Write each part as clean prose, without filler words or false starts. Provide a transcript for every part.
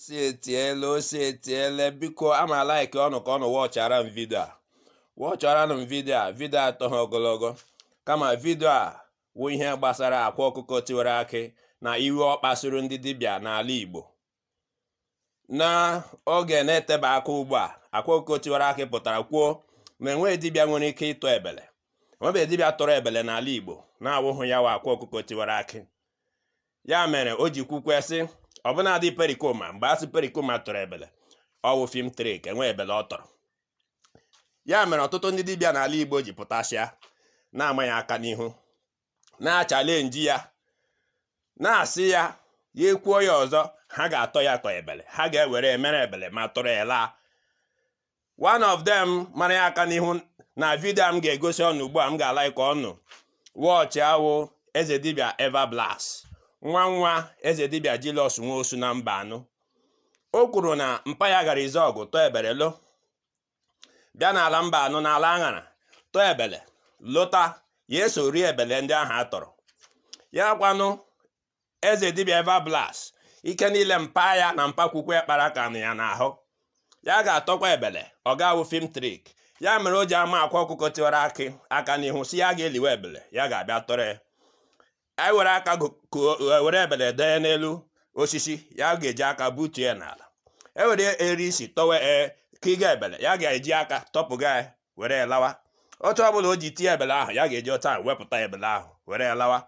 Si etiela ose etiele. Biko, ama like ọnụ ka ọnụ watchara m video a, watchara m video a. Video atọ ha ogologo, kama video a wụ ihe gbasara Akwa Ọkụkọ Tiwara Akị na iwe ọ kpasuru ndị dibịa n'ala Igbo. N'oge na-etebe aka ugbu a, Akwa Ọkụkọ Tiwara Akị pụtara kwuo na enweghị dibịa nwere ike ịtọ ebele, enwebeghị dibịa tọrọ ebele n'ala Igbo na-awụghụ ya wa Akwa Ọkụkọ Tiwara Akị. Ya mere o ji kwukwe sị, ọbụnadị Pericoma, mgbe asị Pericoma tọrọ ebele, ọwụ film trick, enwe ebele ọ tọrọ. Ya mere ọtụtụ ndị dibịa n'ala Igbo ji pụtasịa na-ama ya aka n'ihu, na-achallenge ya, na-asị ya ya ekwuo ya ọzọ, ha ga-atọ ya tọ ebele, ha ga-ewere emere ebele ma tọrọ ya laa. One of them mara ya aka n'ihu na video m ga-egosi ọnụ ugbu a, m ga-ala ka ọnụ watch awụ eze dibịa Everblast, nwa nwa eze dibịa Julius Nwosu na mba anụ. O kwuru na mpa ya gara Izuọgụ tọọ ebele, lo bịa n'ala mba anụ, n'ala aṅara, tọọ ebele lota, ya eso rie ebele ndị ahụ a tọrọ ya. Kwanụ eze dibịa Everblast, ike niile mpa ya na mpakwukwe kpara ka nụ ya n'ahụ, ya ga-atọkwa ebele, ọ ga-awụ film trick. Ya mere o ji ama Akwa Ọkụkọ Tiwara Akị aka n'ihu, si ya ga-eliwe ebele, ya ga-abịa tọrọ ya. Anyị were aka were ebele dee n'elu osisi, ya ga-eji aka butuo ya n'ala. Ewere eri isi tọwe ee ka ịga ebele, ya ga-eji aka tọpụga ya were ya lawa. Otu ọbụla o ji tie ebele ahụ, ya ga-eji otu ahụ wepụta ebele ahụ were ya lawa.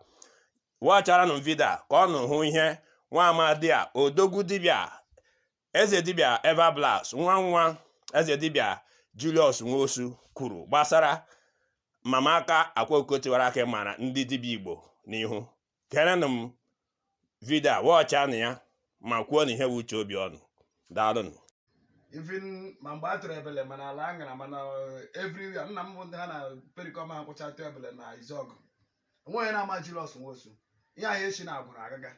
Watcharanụ m video a ka ọ nụ hụ ihe nwa amadi a, odogwu dibịa, eze dibịa Everblast, nwa nwa eze dibịa Julius Nwosu kwuru gbasara mama aka Akwa Ọkụkọ Tiwara Akị mara ndị dibịa Igbo n'ihu. Gerenụ m video a, watchanụ ya ma kwuo na ihe bụ uche obi ọnụ. Daalụnụ. Even ma mgbe a tụrụ ebele, mana ala aṅara, mana everywhere, nna m bụ ndị ha na Pericoma akwụcha tụ ebele na Izuọgụ, onwe onye na-ama Julius Nwosu. Ihe ahụ echi na agwụrụ agaga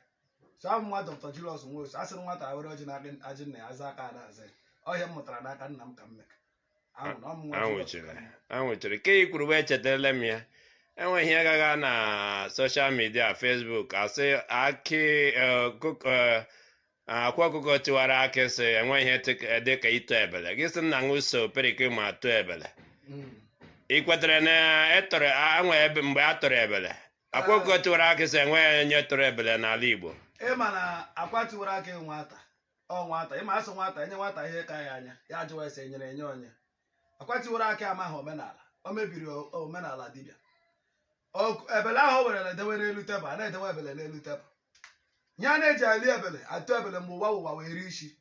so abụ nwa Dr. Julius Nwosu. A sịrị nwata were ọjị n'aka ajị nna ya aza aka ada aza ya. Ọhịa m mụtara n'aka nna m ka m meka ahụ na ọmụ nwa Julius. Anwụchiri anwụchiri ka ị kwuru wee chetara m ya, enweghị ihe gaga na social media, Facebook, asị akị Akwa Ọkụkọ Tiwara Akị sị enweghị ihe dịka ịtọ ebele. Gị sị nna ṅụ so Pericoma atụ ebele. Ị kwetere na etọrọ enwe ebe mgbe a tọrọ ebele? Akwa Ọkụkọ Tiwara Akị sị enweghị onye tọrọ ebele n'ala Igbo. Ịma na Akwa Tiwara Akị nwata ọ nwata, ịma asụ nwata enye nwata ihe ka ya anya, ya ajụwa ese enyere enye onye. Akwa Tiwara Akị amaghị omenala, o mebiri omenala dibịa. Ebele ahụ o werere dewe n'elu tebụl, a na-edewe ebele n'elu tebụl, ihe a na-eji ali ebele atụ ebele mgbe ụwa ụwa wee rie isi,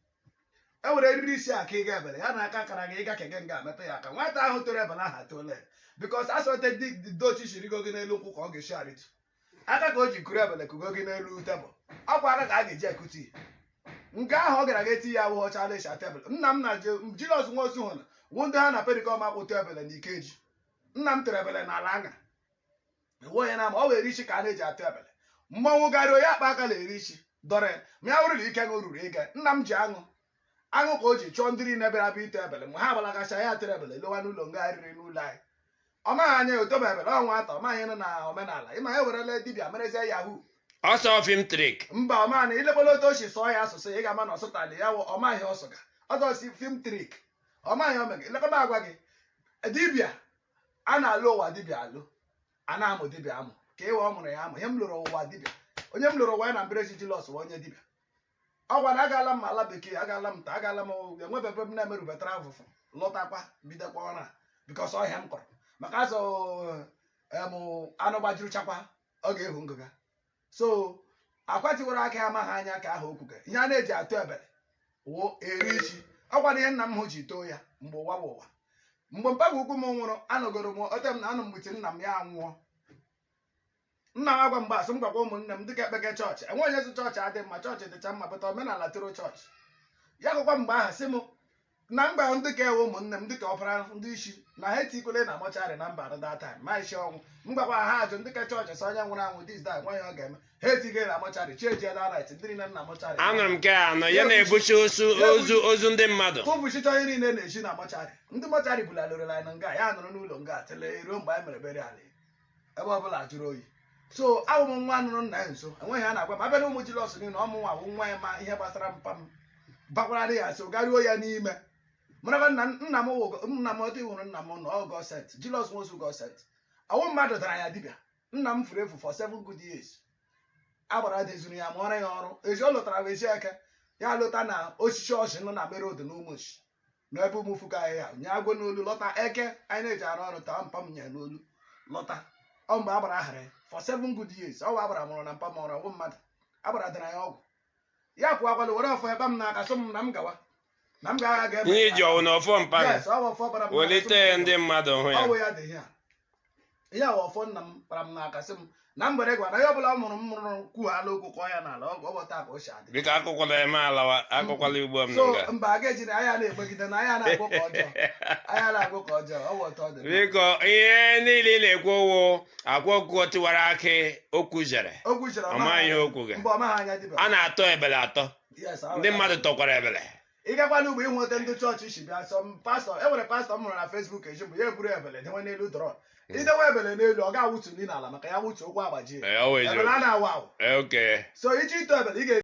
e were eriri isi aka ịga ebele ya na aka kara gị ịga kege nga metụ ya aka. Nwata ahụ toro ebele ahụ atụola ya, because asọte dochi shirigo gị n'elu nkwụ ka ọ ga-esi arịtụ aka ka o ji kuru ebele kugo gị n'elu tebụl. Ọkwa aka ka a ga-eji ekuti ya. Nke ahụ ọ gara ga eti ya awụghọchala esha tebụl. Nna m na Julius Nwosu hụ na wụ ndị ha na Pericoma akwụtụ ebele na ikeji. Nna m tụrụ ebele n'ala aṅa, enwe onye na-ama ọ were isi ka a na-eji atụ ebele. Mmọnwụ garịa onye akpa aka na-eri isi dọrọ ya, ma ya bụrụ na ike ṅụ ruru ịga. Nna m ji aṅụ aṅụ ka o ji chụọ ndị niile bịara bịa ite ebele. Mgbe ha gbalagacha ya tụrụ ebele lewa n'ụlọ nga riri n'ụlọ anyị. Ọ maghị anya ya otobe ebele ọ nwata, ọ maghị nọ na omenala ịma ya werele dibịa merezie yahoo. Ọsọ film trick. Mba, ọ maghị na ilekwala otu o si sụọ ya asụsụ, ị ga-ama na ọsụtali ya wụ ọ maghị ọsụga ọzọ si film trick, ọ maghị o mega. Ilekwa m agwa gị, dibịa a na-alụ ụwa, dibịa alụ a na-amụ dibịa amụ ka ịwa ọ mụrụ ya amụ. Ihe m lụrụ ụwa dibịa, onye m lụrụ ụwa ya na mberechi Julius bụ onye dibịa. Ọ gwara agaala m ala bekee, agaala m nta, agaala m, enwebebe m na-emerube travel, lọtakwa bidokwa ọrụ a, because ọhịa m kọrọ maka azụ em anụ gbajuru chakwa ọ ga-ehu ngụga. So Akwa Tiwara Aka amaghị anya ka ahụ okwuge. Ihe a na-eji atụ ebele wụ eri isi, ọkwa na ihe nna m hụ ji too ya mgbe ụwa bụ ụwa. Mgbe mpagwa ukwu m nwụrụ, anọgoro m ote m na anụ mgbuchi nna m ya anwụọ. Nna m agwa mgbe asụ m gwakwa ụmụnne m dịka ekpeke chọọchị, enwe onye sị chọọchị adị mma, chọọchị dịcha mma, pụta omenala toro chọọchị ya gwakwa mgbe ahụ sị m na mgba ndị ka ewe ụmụnne m dịka ọpara ndị isi na ha etikwele na mortuary na mba that time ma isi ọnwụ. M gwakwa ha ajụ ndị ka chọọchị sị onye nwụrụ anwụ this day nwa ya ọ ga-eme ha etighe na mortuary chi ejie that night, ndị niile na mortuary. Anụrụ m nke a nọ ya na-ebuchi ozu ozu ozu ndị mmadụ. Tụbụchicha onye niile na-esi na mortuary, ndị mortuary bulalụrụla anyị na nga ya nọrọ n'ụlọ nga tele ruo mgbe anyị mere burial, ebe ọbụla jụrụ oyi. So awụ m nwa nụrụ nna ya nso, enweghị a na-agwa m abịa na ụmụ Julius niile ọmụ nwa wụ nwa ya ma ihe gbasara mpa m. Bakwara ya so garuo ya n'ime. Marakwa nna nna m nna m otu hụrụ nna m na ọ God sent, Julius Nwosu God sent. Ọwụ mmadụ dara ya dibịa. Nna m furu efu for 7 good years. Agbara dezuru ya ma ọrụ ya ọrụ ezi. Ọ lụtara wee ezi eke ya lụta na osisi ọjị nọ na merod na ụmụchi n'ebe ụmụfuka ahịhịa nye agwọ n'olu lọta. Eke anyị na-eji arụ ọrụ taa mpa m nye n'olu lọta. Ọ mgbe agbara ahara ya for 7 good years. Ọ bụ agbara mụrụ na mpa m ọrụ. Ọgwụ mmadụ agbara dara ya ọgwụ ya kwụ akwado were ọfọ ebe m n'aka sị m na m gawa na m ga-agha ga Ihe iji ọwụ na ọfọ mpa gị? Yes, ọ bụ ọfọ bara m n'aka, sị m Welite ya, ndị mmadụ hụ ya. Ọ bụ ya dị ihe a. Ihe a bụ ọfọ nna m kpara m n'aka, sị m na m gbere gwa na ihe ọbụla m mụrụ m mụrụ kwughala okwu kọọ ya n'ala. Ọ bụ taa ka o si adị. Biko, akụkwala eme alawa, akụkwala ugbo m So nga. mba, a ga-eji na anya na-egbegide na anya na-agwụ ka ọjọọ, anya na-agwụ ka ọjọọ. Ọ bụ otu ọ dị. Biko, ihe niile ị na-ekwu owo Akwa Ọkụkọ Tiwara Akị okwu jere. Okwu chere. Ọ maghị ihe okwu gị. Mgbe ọ maghị anya dibịa. A na-atọ ebele atọ. Yes. Ndị mmadụ tọkwara ebele. Ị gakwa n'ugbo ịnweta ndị chọọchị si bịa. Sọ pastọ, e nwere pastọ m hụrụ na Facebook eji mgbe ya eburu ebele dewe n'elu drọ. Idewe ebele n'elu, ọ ga-awụtu n'ala maka ya wutu okwu agbajie. Ee, ọ wụ Ebele eziokwu. a na-awụ awụ. Ee, okay. So iji ịtọ ebele ị ga